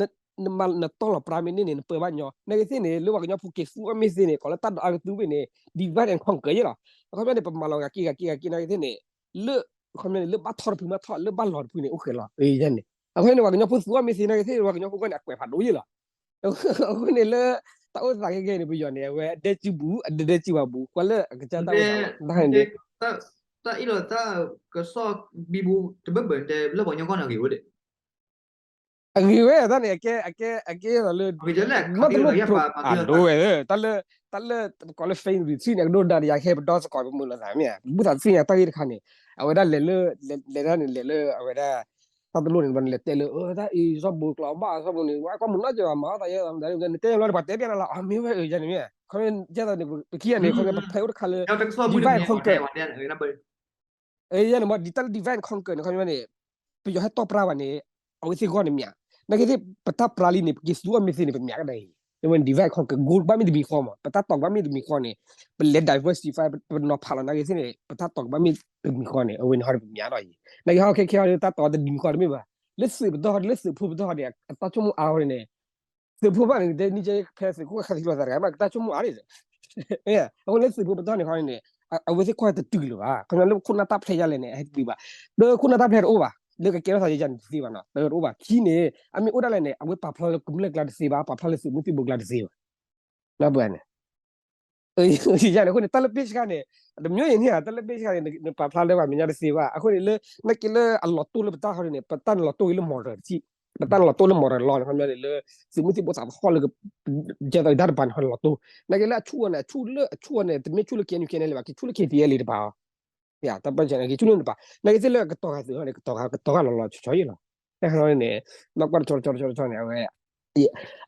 နတီၢ်လီၤပြါမ့ၢ်န့ၢ်န့ၣ် နပၢဘၣ်ညီ နာ်က့သ့ၣ်န့ၣ် လၢပှၤကညီဖိက့ၤသူအီၤမ့ၢ်သ့န့ၣ် ကိးလၢတၢ်ဒိးအါကသူဘ့ၣ်န့ၣ် divide and conquer ယဲၢ်လီၤ. အခီပညီန့ၣ် ပမၤလီၤဂၤက့ၤဂၤက့ၤဂၤက့ၤနာ်က့သ့ၣ်န့ၣ် လၢ အခီပညီန့ၣ် လၢဘၣ်ထီၣ်တဖုမးထီၣ် လၢဘၣ်လီၤတဖုန့ၣ် အိၣ်ဃဲလီၤ ယဲၢ်န့ၣ်. အခီပညီန့ၣ် ပှၤကညီဖိသူအီၤမ့ၢ်သ့နာ်က့သ့ၣ် ပှၤကညီဖိဂီၢ်န့ၣ် အကွဲးဖးဒိၣ်ယဲၢ်လီၤ. အဃိန့ၣ်လၢ တၢ်အိၣ်သးခဲကဲန့ၣ် ပယီၤန့ၣ် အဝဲဒဲကုဘူး အဒဲဒဲကုဘၣ်ဘူး ကွၢ်လၢအကစၢ်တၢ်အိၣ်သး တၢ်အံၤန့ၣ် တၢ်အံၤလီၤ တၢ်ကစီၣ်ဘံဘူ တဘၢၣ်ဘၢၣ်တဲလၢပှၤကညီဂီၢ်န့ၣ်အဂ့ၤဝဲဒၣ် အဂ့ၤဝဲတၢ်န့ၣ် အကဲ အကဲ အကဲလီၤလၢ မ့ၢ်တလိၣ်ဖျိအဒိဝဲ တၢ်လၢ တၢ်လၢ ပကိးလၢ February န့ၣ် အကဒိၣ်ဒါဒီးယၤဟဲပဒီသကိးပမုာ်လိာ်သးမ့ၢ် ဘူးသးသ့ၣ်ညါတၢ်ဂ့ၢ်တခါန့ၣ် အဝဲဒၣ်လဲၤလၢ လဲၤဒၣ်န့ၣ် လဲၤလၢအဝဲဒၣ် တၢ်တလိၣ်န့ၣ် ဘၣ်န့ၣ်လဲၤတဲလၢ တၢ်အံၤ စီၤဘိကျိးဘၣ် စီၤဘိန့ၣ် ဝဲကွၢ်မုာ်နီၢ်ကၠီၤမၤအီၣ်သးယဲၢ် နတဲလီၤပှၤတဲပျဲနၤလီၤ အမ့ၢ်ဝဲအၢယဲၢ်န့ၣ်မ့ၢ် ခီ ကဲသိးန့ၣ် ပခံဂၤန့ၣ် ခီ ပဖဲအိၣ်တခါလၢ divide and conquer ယဲၢ်န့ၣ်မ့ၢ် ဒ်တၢ်လၢ divide and conquer န့ၣ် ခီပညီန့ၣ် ပယီၤဟဲတီၢ်ပြါဘၣ်န့ၣ် အဝဲသ့ၣ်ဂီၢ်န့ၣ်မ့ၢ်ဧါ. နာ်က့သ့ၣ် ပတၢ်ပြါလံန့ၣ် ပက့ၤသူအီၤမ့ၢ်သ့န့ၣ် ပမ့ၢ်ကဒါအံၤ အဝဲန့ၣ် divide and conquer goal ကဘၣ်မ့ၢ်တမံၤဃီမး ပတၢ်တိာ်ကဘၣ်မ့ၢ်တမံၤဃီန့ၣ် ပလဲၤ diversify ပနီၤဖးလီၤနာ်က့သ့ၣ်န့ၣ် ပတၢ်တိာ်ကဘၣ်မ့ၢ်တမံၤဃီန့ၣ် အဝဲန့ၣ်ဟီဒီးပမ့ၢ်ဒီးအံၤ နာ်က့ဟီခဲခဲဟီဒီး တၢ်တိာ်တမံၤဃီတမ့ၢ်ဘၣ် လၢသုးပတီၢ်ဟီဒီး လၢသုးဖိပတီၢ်ဟီဒီး အတၢ်ဆိကမိၣ်အါဟီန့ၣ် သုးဖိဘၣ်န့ၣ် တဲနံၣ်ကဲဖဲသုးခိၣ်ခါသံလိာ်သးတဂၤမး ကတၢ်ဆိကမိၣ်အါန့ၣ် အဃိလၢသုးဖိပတီၢ်န့ၣ်ခီန့ၣ် အဝဲသ့ၣ်ကွၢ်တတုၤလၢၤဘၣ် ခီပညီလၢခိၣ်နၢ်တၢ်ဖျဲးယါလဲၣ်န့ၣ် အဟဲတတုၤဘၣ် ဒီးခိၣ်နၢ်တၢ်ဖျဲးတအိၣ်ဘၣ် လၢကကဲထီၣ်သးယဲယါန့ၣ်တသ့ဘၣ်နီၤ တအိၣ်ဘၣ် ခံန့ၣ် အမ့ၢ်အိၣ်ဒၣ်လဲာ်န့ၣ် အဝဲပာ်ဖျါလၢကမျၢၢ်ကျါတသ့ဘၣ် ပာ်ဖျါလၢသုးမုၢ်သံၣ်ဘိကျါတသ့ဘၣ် နၢ်ပၢၢ်န့ၣ် ယါန့ၣ် အဃိန့ၣ် တၢ်လၢပ့ၢ်ဆှါန့ၣ် တမံၤအံၤန့ၣ် တၢ်လၢပ့ၢ်ဆှါန့ၣ် နပာ်ဖျါလၢပှၤမဲာ်ညါတသ့ဘၣ် အဃိန့ၣ်လၢ နာ်က့လၢအလီၤတိၢ်လၢပတၢ်ဟီဒ်န့ၣ် ပတၢ်န့ၣ်လီၤတိၢ်က့ၤလၢ moral တထံၣ် ပတၢ်န့ၣ်လီၤတိၢ်လၢ moral law န့ၣ် ခီပညီန့ၣ်လၢ သုးမုၢ်သံၣ်ဘိသးသဟီၣ်လၢ ကဲသိးအံၤတၢ်တပၤန့ၣ် ဟီန့ၣ်လီၤတိၢ် နာ်က့လၢအဆူၣ်အီၤန့ၣ် အဆူၣ်လၢ အဆူၣ်အီၤန့ၣ် တမ့ၢ်ဆူၣ်လၢ KNU KNLA ဘၣ် က့ၤဆူၣ်လၢ KTLA တပၤအီၤ တၢ်ပၢၢ်ဆၢန့ၣ် က့ၤဆူၣ်လၢတပၤ နာ်က့သ့ၣ်လၢကတီၤဂၤသုးဟီန့ၣ် ကတီၤဂၤ ကတီၤဂၤလီၤလီၤဆီဆီယဲၢ်လီၤ တၢ်ဟီန့ၣ် နီၢ်ကွၢ်တဆီတဆီတဆီတဆီန့ၣ် အဝဲ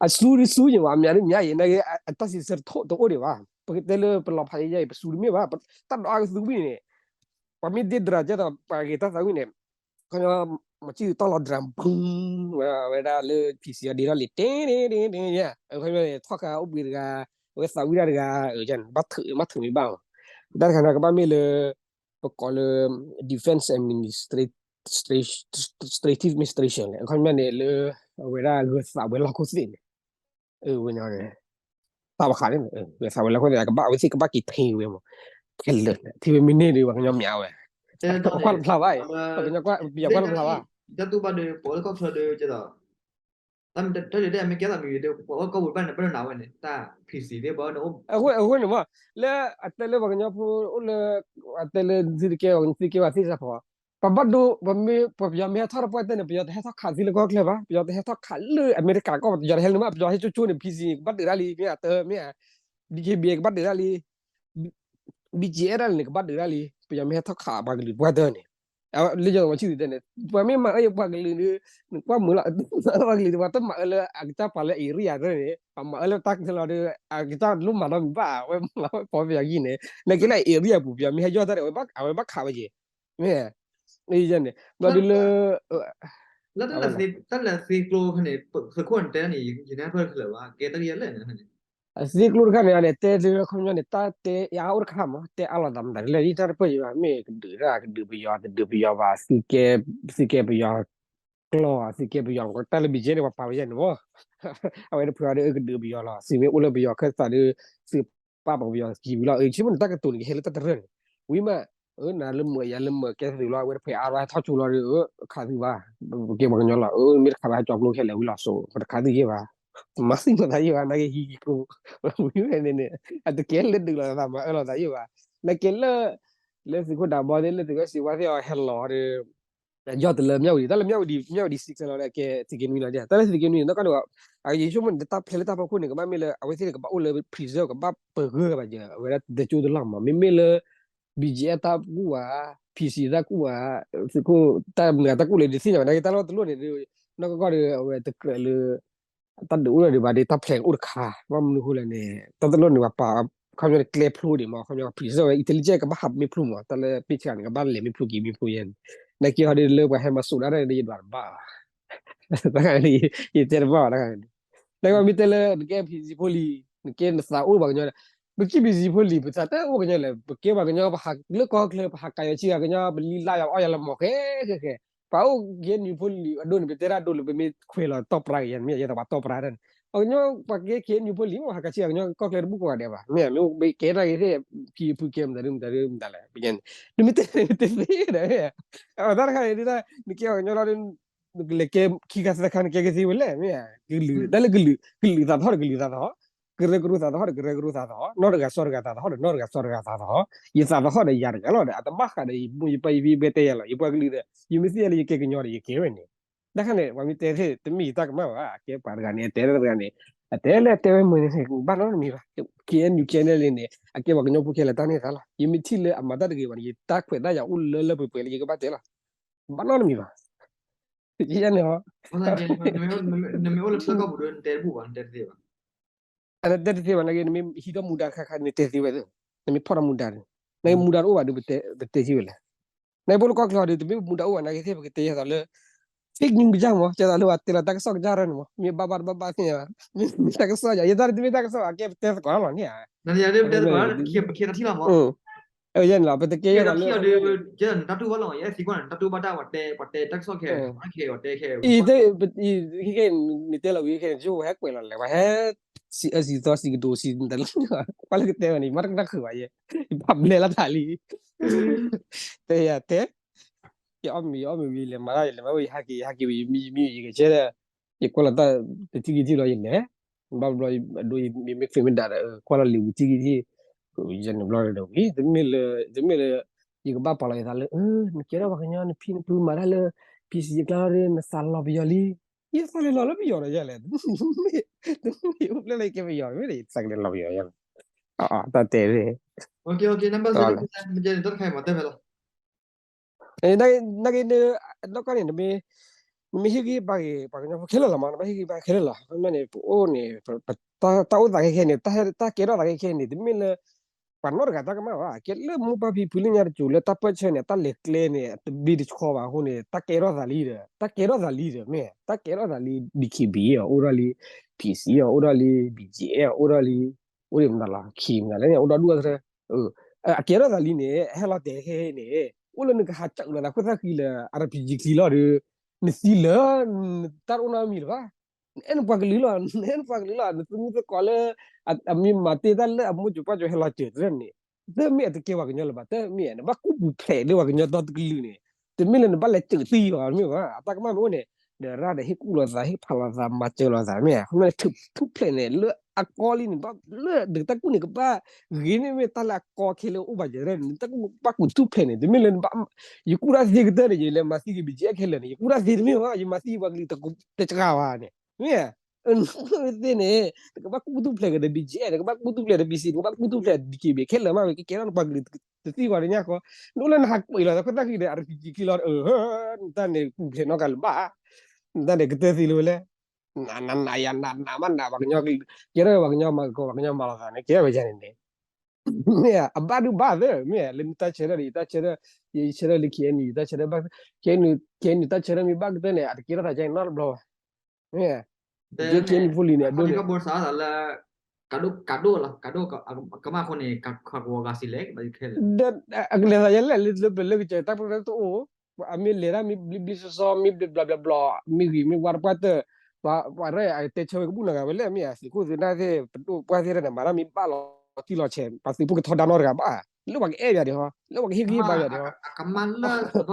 အစူၤတစူၤယံၤဘၣ် အမံၤတမံၤအံၤ နာ်က့ အတၢ်စံးဆၢတအိၣ်ဒံးဘၣ် ပကတဲလၢပလီၤဖးယဲယဲအံၤ ပစူၤတမ့ၢ်ဘၣ် တၢ်ဒိးအါကသူဝံၤန့ၣ် ပှၤမ့ၢ်ဒ့တြၤကဲသိး ပှၤဂ့ၤတၢ်သးဝံၣ်န့ၣ် ခီ မၤစံၣ်တၢ်လီၤဒြး ဘု ဝဲဒၣ်လၢ ဖံးစံးအီၤဒ့ထီၣ်လံ တဲန့ၣ် ခီ ထီၣ်ခါအိၣ်ဘှံးတဂၤ အဝဲသးဝံၣ်တၢ်တဂၤ ဘၣ်ထုးမ့ၢ်ဘၣ်မး တၢ်တခါန့ၣ် ကဘၣ်မ့ၢ်လၢ ပကိးလၢ defense administrative administration န့ၣ် အခီပညီန့ၣ်လၢ အဝဲဒၣ်ဂၢၤသးဝဲလီၢ်ခိၣ်သ့ၣ်န့ၣ် ဝဲန့ၣ် သးဝဲခးန့ၣ် ဂၢၤသးဝဲလီၢ်ခိၣ်သ့ၣ် ကဘၣ်အဝဲသ့ၣ်ကဘၣ်က့ၤထံဝဲမး ခဲလၢာ်န့ၣ် ထံဝဲမ့ၢ်န့ၢ်ဒီး ပှၤကညီမ့ၢ်အဝဲ ပကွၢ်တဖျါဘၣ်, ပကညီကွၢ် ပယီၤကွၢ်တဖျါဘၣ်, တၢ်တူၣ်ဘၣ်ဒီး ပှၤအိၣ်လၢကီၢ်ချၢဒီး ကဲသိး တၢ်ဒုးတၢ်အမ့ၢ်ကဲသိးမံၤဒီး ပှၤအိၣ်ကီၢ်ပူၤတဖၣ်န့ၣ် ဘၣ်ဒိနးဝဲန့ၣ် တၢ် PC သ့ၣ်ဘၣ်န့ၣ် အဃိန့ၣ်မ့ၢ် လၢအတဲလၢပှၤကညီဖိအိၣ်လၢ အတဲလၢသုတကဲ သုကဲဘၣ်သ့ၣ်စးဖီ ပဘၣ်ဒိ ပမ့ၢ်ပှၤပယီၤမ့ၢ်ဟဲထီၣ်တပှၢ်တၢၢ်န့ၣ် ပယီၤတဟဲထီၣ်ခးသုလၢကီၢ်ချၢဘၣ်, ပယီၤတဟဲထီၣ်ခးလၢအမဲရကၤကီၢ် ပယီၤတဟဲလၢၤမး, ပယီၤဟဲကၠိကၠိန့ၣ် PC န့ၣ် ကဘၣ်ဒုးဒၣ်လံ, မ့ၢ်အတမ့ၢ် DKBA ကဘၣ်ဒုးဒၣ်လံ, BGF ဒၣ်န့ၣ် ကဘၣ်ဒုးဒၣ်လံ, ပယီၤမ့ၢ်ဟဲထီၣ်ခးပှၤကလုာ်တပှၢ်တၢၢ်န့ၣ် လၢယီၤဝဲဆံၣ်ဒုတဲန့ၣ် ပှၤမ့ၢ်မၤအၢယပှၤကလုာ်ဒီး နကွၢ်မုာ်လီၤ ပှၤကလုာ်ဒီး ပှၤတမၤအၢလၢအကစၢ်ပှၤလၢ area တၢ်န့ၣ် ပှၤမၤအၢလၢတၢ်ကလီၤဒီး အကစၢ်လိၣ်မၤဒီးမံၤဘၣ် အဝဲမၤဝဲပီပယီၤဂံၢ်န့ၣ် နကဲလၢ area ပူၤ ပယီၤမ့ၢ်ဟဲယီၢ်တၢ်ဒီး အဝဲဘၣ်ခးဝဲက့ၤ မ့ၢ် န့ၣ် ဘျီဒုလၢ လၢတၢ်လဲၤသ့ကျိဖဲန့ၣ် သုးခိၣ်န့ၣ်တဲန့ၣ် ယနဲၣ်ဖျၢၣ်ခဲလၢာ်ဘၣ် ကဲတၢ်ကယဲၢ်လဲၣ်န့ၣ် အသ့ကျိတခါန့ၣ်န့ၣ် တဲဒ်ခီပညီန့ၣ် တၢ်တဲအါအိၣ်တခါမး တဲအါလိာ်သးမတၤဒ်လဲၣ် ယတၢ်တပၢၢ်ယဘၣ် မ့ၢ်ကဒုးတၢ်ကဒုးပယီၤ တဒုးပယီၤဘၣ် သုကဲ သုကဲပယီၤကျီၢ် သုကဲပယီၤ တၢ်လၢ BGF န့ၣ် ပှၤပာ်ဝဲယဲၢ်န့ၣ်မး အဝဲတဖုအီၤဒီး ကဒုးပယီၤလီၤ သုမ့ၢ်အိၣ်လၢပယီၤခၢၣ်သးဒီး သုပာ်ပီၤပယီၤကံၤဝံၤလီၤ အဆိကမိၣ်န့ၣ် တၢ်ကတိၤန့ၣ် ကဟဲလၢတၢ်တရၢၢ်န့ၣ် ဝံၤမး နၤလၢမၢယၤလၢမၢကဲသုးလီၤ အဝဲတဖုအါလီၤ ဟဲထီၣ်ကၠိလီၤဒီး ခးသုဘၣ် ပကဲပှၤကညီလီၤ မ့ၢ်တခးဘၣ်ဟဲကၠီကျိခဲလၢာ်ဝံၤလီၤစိ ပတခးသုယဲၢ်ဘၣ် မၤသံလိာ်သးယဲၢ်ဘၣ် နာ်က့ဟံးက့ၤကျိ ဝံၤဝဲန့ၣ်န့ၣ် အတကဲလၢဒုးလိာ်သးမၤအၢလိာ်သးယဲၢ်ဘၣ် နာ်က့လၢ လၢသုးခိၣ်ဒးဘီသ့ၣ် လၢသုးခိၣ်စံးဝါသ့ၣ်အီၤဟဲလီၤဒီး ယီၢ်တလၢမၠၣ်ဝတံၤ တၢ်လၢမၠၣ်ဝတံၤ မၠၣ်ဝတံၤစံးကျၢၤလီၤဒီး ကဲသုးက့နွံလီၤ တၢ်လၢသုးက့နွံန့ၣ် နီၢ်ကီၢ်န့ၣ် အယဆိကမိၣ်န့ၣ် တၢ်ဖျဲးလၢတၢ်ဖီခိၣ်န့ၣ် ကဘၣ်မ့ၢ်လၢ အဝဲသ့ၣ်န့ၣ် ကဘၣ်အိၣ်လၢ preserve ကဘၣ်ပဂၢၢ်ဘၣ်ယဲၢ် အဝဲဒၣ်တကၠိတလီၢ်မး မ့မ့ၢ်လၢ BGF တၢ်ကူၣ်ဘၣ် PC တၢ်ကူၣ်ဘၣ် သုးခိၣ်တၢ်မနုၤတၢ်ကူၣ်လဲၣ် ဒုးသ့ၣ်ညါဘၣ် နာ်က့တၢ်လီၢ်တလိၣ်န့ၣ် နီၢ်ကီၢ်ဒီး အဝဲတကြၢးလၢ တၢ်ဒုးအိၣ်ဒီးဘၣ်ဒီး တၢ်ဖျဲးကအိၣ်တခါ ဘၣ်မနုၤဃိလဲၣ်န့ၣ် တၢ်တလိၣ်န့ၣ် ပှၤပာ် ခီပညီန့ၣ် ကျဲဖျိဒံးမး ခီပညီ preserve ဝဲ intelligence ကဘၣ်ဟးမ့ၢ်ဖျိမး တၢ်လၢပ့ၢ်ဆှးန့ၣ် ကဘၣ်လဲၤမ့ၢ်ဖျိက့ၤမ့ၢ်ဖျိယဲၢ်န့ၣ် နာ်က့ဟီဒီးလၢပှၤဟဲမၤစိာ်ဒၣ်န့ၣ် ယဒွးတဘၣ်ဘၣ် တၢ်ခါန့ၣ် ယတဲတဘၣ်ဘၣ် တၢ်ခါန့ၣ် တၢ်ကမ့ၢ်တဲလၢ နကဲ PC ဖိလံၤ နကဲနသးအိၣ်ပှၤကညီ ပကဲ PC ဖိလံၤ ပသးတအိၣ်ကညီလဲၣ် ပကဲပှၤကညီ ပဟးလၢကီၢ်ချၢ ပဟးကၤယီၤဆံဂၤကညီ ပလံလါယၤအီၣ်ယၤလၢမီၢ်ဃဲဃဲဃဲ ပှၤအိၣ်ကဲ နံၤဖိလံၤအဒိန့ၣ် ပတဲတၢ်ဒိလၢ ပမ့ၢ်ခွဲးလီၤတီၢ်ပြါက့ၤယဲၢ်န့ၣ် မ့ၢ်ယဲၢ်တပှၤတီၢ်ပြါတၢ်န့ၣ် ပှၤကညီ ပှၤကဲ ကဲ နံၤဖိလံၤ ပှၤဟးကၤဆံဂၤကညီ ကီၢ်ချၢတဘူၣ်ကိးဂၤဒဲးဘၣ် မ့ၢ်မ့ၢ်ကဲတၢ်ဂ့ၤသ့ၣ် ဖံဖုကဲမတၤဒုမတၤဒုမတၤလဲၣ် ပညါန့ၣ် နမ့ၢ်တဲ နမ့ၢ်တဲသ့ဒီး အတၢ်တခါန့ၣ် နကဲပှၤကညီလီၤ နကလဲၤကဲခံခါသၢခါ နကဲကသ့ဝဲလဲၣ် မ့ၢ် ကလုာ် တၢ်လၢကလုာ် ကလုာ်သးသဟီၣ်ဒီးကလုာ်သးသဟီၣ် ကရၢကရိသးသဟီၣ်ဒီး ကရၢကရိသးသဟီၣ် နီၢ်တဂၤစီတဂၤသးသဟီၣ်ဒီး နီၢ်တဂၤစီတဂၤသးသဟီၣ် ယသးသဟီၣ်ဒီးယၤတဂၤလီၤဒီး အတဘၣ်ဃးဒီး ယမိၢ်ယပၢ်ယဖံယဖုတဲယၤလီၤ ယပှၤကလုာ်ဒီး ယမ့ၢ်သ့ၣ်ညါလၢယကဲကညီဒီး ယကဲဝဲန့ၣ် တၢ်ခါန့ၣ် ပှၤမ့ၢ်တဲသ့ၣ် တမ့ၢ်ယတၢ်ကမၣ်ဘၣ် အကဲပှၤတဂၤန့ၣ် အတဲလၢတဂၤန့ၣ် အတဲလၢအတဲဝဲမုာ်န့ၣ် ဘၣ်နီတမံၤဘၣ် KNU KNLA န့ၣ် အကဲပှၤကညီဖိခဲလၢာ်တၢ်န့ၢ်သါလီၤ ယမ့ၢ်ထံၣ်လၢအမၤတၢ်တဂ့ၤဘၣ်န့ၣ် ယတၢ်ခွဲးတၢ်ယာ်အိၣ်လၢလၢပှဲၤပှဲၤလၢယကဘၣ်တဲလီၤ ဘၣ်နီတမံၤဘၣ် ယဲန့ၣ်ဟီ နမ့ၢ်အိၣ်လၢထၢကီၢ်ပူၤဒီး နတဲတဘူၣ်ဘၣ် နတဲတသ့ဘၣ် အနတဲတသ့ဘၣ် နာ်က့ နမ့ၢ်ဟံးထီၣ်မူဒါတခါခါ နတဲသ့ဝဲသ့ၣ် နမ့ၢ်ဖီၣ်ထီၣ်မူဒါန့ၣ် နာ်က့မူဒါတအိၣ်ဘၣ်ဒီး ပတဲသ့ဝဲလဲၣ် နာ်က့ဖိလၢကီၢ်ချၢဒီး တမ့ၢ်မူဒါအိၣ်ဘၣ် နာ်က့သ့ၣ် ပကတဲယဲသိးလၢ fake news ကစၢ်မး ကဲသိးလၢပှၤတဲလီၤတၢ်ကစီၣ်ကစၢ်ရၢန့ၣ်မး မ့ၢ်ဘၣ်ဘၣ်တဘၣ်ဘၣ်သ့ၣ်ညါဘၣ် မ့ၢ်တၢ်ကစီၣ်ယၤ ယတၢ်တမ့ၢ်တၢ်ကစီၣ်ဘၣ် ကဲပတဲသကိးလီၤန့ၣ်ဧါ ယဲန့ၣ်လီၤ ပတကဲယဲသိးလၢ နတၢ်တူၢ်ဘၣ်လီၤ ယဲသံကွၢ်န့ၣ် နတၢ်တူၢ်ဘၣ်တၢ် ပှၤတဲ ပှၤတဲတၢ်ကစီၣ်ခဲ ခဲ ခဲ ပှၤတဲခဲ အံၤ ခဲ နတဲလီၤဝံၤခဲန့ၣ် ယဝဲဟဲကွဲးလီၤလဲၣ် ပှၤဟဲ စံးအၢစံးသီစံးကတိၤစံး နတၢ်လၢ ကွၢ်လၢကတဲဝဲန့ၣ် ယမ့ၢ်တကနၣ်ဃုာ်ဘၣ်ယဲ ယပာ်ဘျဲလီၤတၢ်လံ တဲယၤတဲ ယအီၣ်မ့ၤ ယအီၣ်မ့ၤဝံၤ လဲၤမၤတၢ် လဲၤမၤဝဲ ယဟဲက့ၤ ယဟဲက့ၤဝံၤ ယမံ ယမံ ယက့ၤဆဲဒီး ယကွၢ်လီၤတၢ် တထံၣ်က့ၤထံၣ်လီၤ ယလဲၤ ဘၣ်ဘျီ အဒိ ယမ့ၢ်ဃ့မ့ၢ်ဒၣ်ဒီး ကွၢ်လီၤလံာ်ဝံၤထံၣ်က့ၤထံၣ် ယန့ၣ်ဘျီဒီးဝံၤ တမ့ၢ်လၢ တမ့ၢ်လၢ ယကဘၣ်ပာ်လီၤယသးလၢ နကဲထီၣ်ပှၤကညီ နဖံနဖုမၤတၢ်လၢ PC အကျါဒီး နသးလီၤပယီၤလံ ယသးလဲၤလီၤလၢပယီၤဒီးယဲလဲၣ် တမ့ၢ်အိၣ်ဖျဲၣ်လၢယကဲပယီၤ တမ့ၢ်ဒီး ယသးကလဲၤလီၤပယီၤယဲလဲၣ် တၢ်တဲ နာ်က့ နာ်က့န့ၣ် နီၢ်ကီၢ်န့ၣ် နမ့ၢ် နမ့ၢ်ဟ့ၣ်ဂံၢ်ဘါက့ၤ ပှၤကညီဖိခဲလၢာ်လီၤမး နဘၣ်ဟ့ၣ်ဂံၢ်ဘါခဲလၢာ်လီၤ. ခီပညီန့ၣ် ပအိၣ်န့ၣ် တၢ်အိၣ်သးခဲခဲန့ၣ် တၢ်ကဲထီၣ်သးခဲခဲန့ၣ် တမ့ၢ်လၢ ပှၤနီတဂၤတၢ်ကမၣ်ဘၣ်. ကဲလၢမိၢ်ပၢ်ဖံဖုလၢညါတစိၤလၢတၢ်ပၢၢ်ဆၢန့ၣ် တၢ်လဲၤကျဲန့ၣ် တဘ့ၣ်တဆှီဘၣ်အဃိန့ၣ် တၢ်ကဲထီၣ်သးလံဒီး တၢ်ကဲထီၣ်သးလံဒီး မ့ၢ် တၢ်ကဲထီၣ်သးလံ DKBA အီၤအိၣ်ထီၣ်လံ PC အီၤအိၣ်ထီၣ်လံ BGF အီၤအိၣ်ထီၣ်လံ အိၣ်ဒံးမတၤလီၤ ခံမတၤလဲၣ်န့ၣ် အိၣ်ဒီဒူၣ်အသရၢ အကဲထီၣ်သးလံန့ၣ် ဟဲလီၤတဲာ်ခဲန့ၣ် အိၣ်လၢနကဟးကၠီလိာ်သးခိၣ်သၣ်ဃံလၢ RPG ချံလီၤဒီး နသံလၢ တၢ်တအိၣ်နီတမံၤလၢၤဘၣ်. နအဲၣ်နပှၤကလုာ်လီၤ နအဲၣ်နပှၤကလုာ်လီၤ နသမုသကိးလၢ အမ့ၢ်မၤတ့ၢ်တၢ်လၢအမိၢ်စိၤပၢ်စိၤဟဲလီၤစၢၤသရၢန့ၣ် တမ့ၢ်အတကဲပှၤကညီလၢၤဘၣ်, တမ့ၢ်နဘၣ်ကူၣ်ပူၤဖျဲးလၢပှၤကညီဒီတကလုာ်န့ၣ်, တမ့ၢ်လၢနဘၣ်လဲၤစၢးသံဘၣ်, မ့ၢ်ဘၣ် အတၢ်ကမၣ်မ့ၢ်အိၣ်န့ၣ်, ဒီးရၣ်ဒီးဟ့ၣ်ကူၣ်လိာ်သး ဟ့ၣ်ဖးလိာ်သး မၤစၢၤလိာ်သး မ့ၢ် ထူၣ်ဖျဲးန့ၣ် လၢအကီလံန့ၣ် လၢဒုးတၢ်ကူၣ်န့ၣ် ကဘၣ်ဂ့ၤန့ၢ်မ့ၢ်တၢ်လၢအကီခဲလၢာ်အိၣ်ဘၣ်ယဲၢ်န့ၣ် တၢ်ကူၣ်ဘၣ်ကူၣ်ထူၣ်ဖျဲးန့ၣ် တမ့ၢ်လၢ ယကူၣ်တၢ်သ့ကတၢၢ်န့ၣ် ယလဲၤမၤသံက့ၤ ဘီကၠံအဲၣ် ခဲလၢာ်န့ၣ် ယကူၣ်တၢ်သ့တမ့ၢ်ဘၣ်, ယမၤသံပှၤကလုာ်တစှၤဘၣ်န့ၣ် မ့ၢ် သ့န့ၣ် တကဘၣ်ကူၣ်ထူၣ်ဖျဲးက့ၤဒီး ဘီကၠံအဲၣ် တကဘၣ်ကူၣ်ထူၣ်ဖျဲးဒီး ဘီစံၣ် တကဘၣ်ကူၣ်ထူၣ်ဖျဲး ဒံက့ဘ့ၣ် ခဲလၢာ်မး ဝဲကကဲထီၣ်နပှၤကလုာ်တသ့ဘၣ်ဒီးညါဃီ, နအိၣ်လၢနဟးကွံာ်လီၤ တၢ်ခိၣ်သၣ်ဃံဒီး အရပံကံၤခံလီၤ နတၢ်န့ၣ်ကူၣ်ဖျဲးနီတဂၤလၢၤဘၣ်, နတၢ်န့ၣ်ကတၢၢ်သံလၢၤဝဲလဲၣ်, နနယၤနနမးနပှၤကညီ, ကဲထီၣ်ပှၤကညီမၤကီ ပှၤကညီမၤလိာ်သးန့ၣ် ကဲထီၣ်ဝဲယဲၢ်န့ၣ်န့ၣ် မ့ၢ်အဘၣ်ဒုးဘၣ်သ့, မ့ၢ်လၢနတၢ်ဆၢထၢၣ်ဒီး ယတၢ်ဆၢထၢၣ်, ယဆၢထၢၣ်လၢ KNU ယတၢ်ဆၢထၢၣ်ဘၣ်, KNU, KNU တၢ်ဆၢထၢၣ်မ့ၢ်ဘၣ်ကတၢၢ်န့ၣ် အတကဲထီၣ်သးကဲန့ၣ်နီတဘျီဘၣ်, မ့ၢ် KNU ဖိလံၤန့ၣ် အဒိန့ၣ် လၢ ကဒိၣ်လီၤ ကဒိၣ်ကမၣ်အဃိန့ၣ် ခးကွၢ်ဂၤစံးလဲၣ် ခဲလၢာ် ဒီး အကလဲၤသးယဲလဲၣ် လၢပလၢကစၢၤတၢ်ပရၢတအိၣ်, အမ့ၢ်လဲၤတၢ်မ့ၢ်ဘျံဘျံစီစီ မ့ၢ်ဘျီဘျီဘျီ မ့ၢ်ဂ့ၤမ့ၢ်ဝါတပှၢ်တၢၢ်, ပှၤရဲၣ်အတဲဆၢဝဲကဘူၣ်နၤဂၤဝဲလဲၣ် မ့ၢ်သုးခိၣ်သုးနၢ်သ့ၣ် ပဒိၣ်ပှၢ်သ့ၣ်တဖၣ်န့ၣ် မၤတၢ်မ့ၢ်ဘၣ်လီၤတံၢ်လီၤဆဲး ပှၤသုးဖိကထီဒါနီတဂၤဘၣ်, လၢပှၤကအဲၣ်ယၤဒံးဟီ လၢပှၤကဟ့ၣ်ဂံၢ်ဘါယၤဒံးဟီ လၢ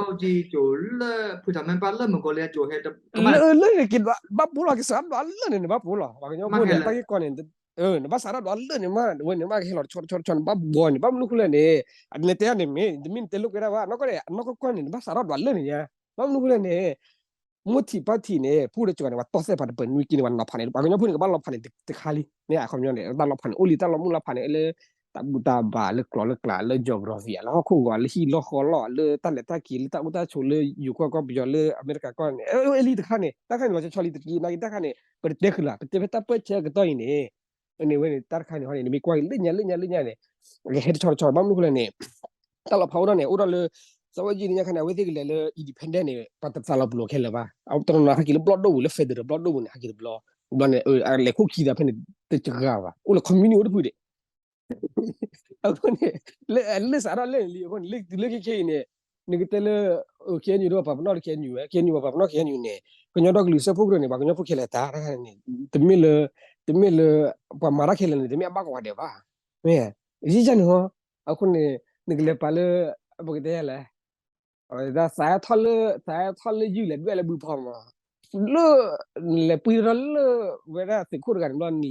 လၢန့ၣ်က့ၤဘၣ်ပိလီၤ ကစးဒွးလၢာ်န့ၣ် နဘၣ်ပိလီၤ, ပှၤကညီဖိန့ၣ် တၢ်ဂ့ၢ်ကီန့ၣ် နဘၣ်စးထီၣ်ဒွးလၢာ်န့ၣ်မး ဝဲန့ၣ်မးကဟဲလီၤတဆီတဆီတဆီ နဘၣ်ဘှီန့ၣ် ဘၣ်မနုၤဃိလဲၣ်န့ၣ်, နတဲန့ၣ်မ့ၢ် တမ့ၢ်နတဲလိာ်ကွဲဒၣ်ဘၣ် နီၢ်ကီၢ်န့ၣ် အနီၢ်ကီၢ်ကီၢ်န့ၣ် နဘၣ်စးထီၣ်ဒွးလၢာ်န့ၣ်ညါ, ဘၣ်မနုၤဃိလဲၣ်န့ၣ် မိၢ်ထံးပၢ်ထံးန့ၣ် ဖိဒီးကၠီၤန့ၣ် ပှၤတီၢ်သဲၣ်ဖးတပၢၤနွံက့န့ၣ် ပှၤနီၤဖးန့ၣ် ပှၤကညီဖိန့ၣ် ကဘၣ်လီၤဖးန့ၣ်တခါလံ, မ့ၢ်အခီပညီန့ၣ် တၢ်လီၤဖးန့ၣ် အိၣ်လံတၢ်လီၤမုၢ်လီၤဖးန့ၣ် လၢ တၢ်ဘူၣ်တၢ်ဘါ လၢကျိာ်လၢကျး လၢ geography လၢဟီၣ်ခိၣ်ဂီၤ လၢဟံၣ်လီၢ်ဃီလီၢ် လၢတၢ်လဲၤတၢ်က့ၤ လၢတၢ်အိၣ်တၢ်ဆိး လၢယိၤကီၢ်ကီၢ်ပယီၤ လၢအမဲရကၤကီၢ်န့ၣ် အဲလံတခါန့ၣ် တၢ်တခါန့ၣ် လီၤဆီလံတက့ၢ် နာ်က့တၢ်တခါန့ၣ် ပတတဲဃုာ်လီၤ ပတဲဖဲတၢ်ပၢၢ်ဆၢကတီၢ်အံၤန့ၣ်, န့ၣ်ဝဲန့ၣ် တၢ်တခါန့ၣ်ဟီန့ၣ် နမ့ၢ်ကွၢ်က့ၤလၢညါလၢညါလၢညါန့ၣ် ကဟဲတဆီတဆီ ဘၣ်မနုၤဃိလဲၣ်န့ၣ် တၢ်လီၤဖးအိၣ်ဒၣ်န့ၣ် အိၣ်ဒၣ်လၢ သဝဲယံၤန့ၣ်ညါခါန့ၣ် အဝဲသ့ၣ်ကလဲၤလၢ independent န့ၣ် ပှၤတသးလီၤပလိာ်ခဲလၢာ်ဘၣ်, အတနီၤနီၤဟဲက့ၤလၢဘျီၣ်ဒိၣ်ပူၤ လၢ federal ဘျီၣ်ဒိၣ်ပူၤန့ၣ် ဟဲက့ၤတဘျီ, ဘျီန့ၣ် အလဲၤခိၣ်ခံသးဖဲန့ၣ် တစှၤဘၣ် အိၣ်လၢ community အိၣ်တဖုဒံး အဃိန့ၣ် လၢစးထီၣ်လၢန့ၣ်လံ အဃိန့ၣ် လၢတုၤလၢခဲခဲအံၤန့ၣ် နကတဲလၢ KNU ဒီးပှၤပနီၣ်လၢ KNU ဝဲ KNU ပှၤပနီၣ် KNU န့ၣ် ကညီဒီကလုာ်စၢဖှိၣ်ကရၢန့ၣ် ပှၤကညီဖိခဲလၢာ်တၢ်တခါန့ၣ် တမ့ၢ်လၢ တမ့ၢ်လၢ ပှၤမၤတၢ်ခဲလၢာ်န့ၣ် တမ့ၢ်အဘၣ်ကဝီၤဒဲးဘၣ်, မ့ၢ် ယံၤယံၤန့ၣ်ဟီ အဃိန့ၣ် နကလဲၤပာ်လၢ ပကတဲလဲၣ် သးထီၣ်လၢ သးထီၣ်လၢယုၢ်လဲၤဒွဲၣ်လၢဘုဖီမး လၢ လဲၤပှ့ၤထီၣ်လၢဝဲဒၣ်သုးခိၣ်တဂၤန့ၣ်ဘျီ နလဲၤတဲဆါလၢအဖိအလံၤ တဘၣ်လီၤသး, မ့ၢ် သးထီၣ်သုးခိၣ်တဂၤန့ၣ် လဲၤတဲသုးခိၣ်တဂၤန့ၣ် ဘၣ်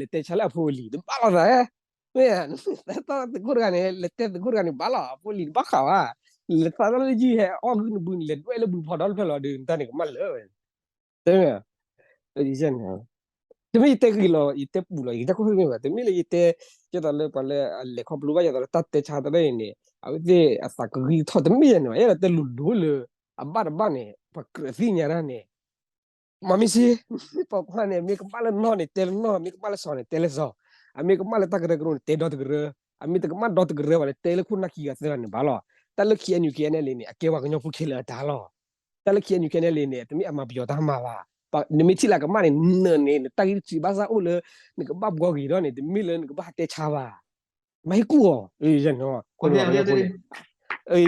လီၤ အဖိအလံၤတဘၣ်ဃးဘၣ်, လဲၤသးထီၣ်လၢယုၢ်ဟဲအီၣ်ဂုၢ်နဘုန့ၣ် လဲၤဒွဲၣ်လၢဘုဖီဒီဖျၢၣ်လီၤဒီး နတၢ်န့ၣ်ကမၣ်လၢာ်ဝဲ တမ့ၢ် တမ့ၢ်ယတဲဂ့ၤလီၤ ယတဲပူၤလီၤ ယကစၢ်ခိၣ်မ့ၢ်ဘၣ် တမ့ၢ်လၢယတဲ ကဲသိးလၢပှၤလၢအလဲၤခီဖျိဘၣ် ယသိးလၢတၢ်တဲဆါတၢ်န့ၣ်န့ၣ် အဝဲသ့ၣ်အသးကဂံၢ်ထီၣ် တမ့ၢ်ယဲန့ၣ်ဘၣ် ယအဲၣ်ဒိးတဲလိၤလိၤလၢ အဘၣ်တဘၣ်န့ၣ် ပှၤကြၢးသ့ၣ်ညါတၢ်န့ၣ် မၤမ့ၢ်စ့ ပှၤကွၢ်န့ၣ် မ့ၢ်ကမၣ်လၢနီၢ်န့ၣ် တဲလၢနီၢ် မ့ၢ်ကမၣ်လၢစီၤန့ၣ် တဲလၢစီၤ အမ့ၢ်ကမၣ်လၢတၢ်ကရၢကရိန့ၣ် တဲဒီတကရၢ အမ့ၢ်တကမၣ်ဒီတကရၢဘၣ်န့ၣ် တဲလၢခိၣ်နၢ်ခံဂၤသၢဂၤန့ၣ်ဘၣ်လီၤ. တၢ်လၢ KNU KNLA န့ၣ် အကဲပှၤကညီဖိခဲလၢာ်အတၢ်လီၤ. တၢ်လၢ KNU KNLA န့ၣ် တမ့ၢ်အမၤပယီၤတၢ်မၤဘၣ်. နမ့ၢ်ထံၣ်လၢကမၣ်န့ၣ် နန့ၣ် နတၢ်ဂံၢ်တဆံးဘၣ်ဆၣ်အိၣ်လၢ နကဘၣ်ဘှီဂ့ၤဒီးန့ၣ် တမ့ၢ်လၢနကဘၣ်ဟးတဲဆါဘၣ်. မၤဟ့ၣ်ကူၣ်အီၤ ယဲန့ၣ်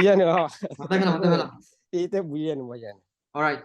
ယဲန့ၣ် တဲပူၤယဲန့ၣ် ယဲန့ၣ်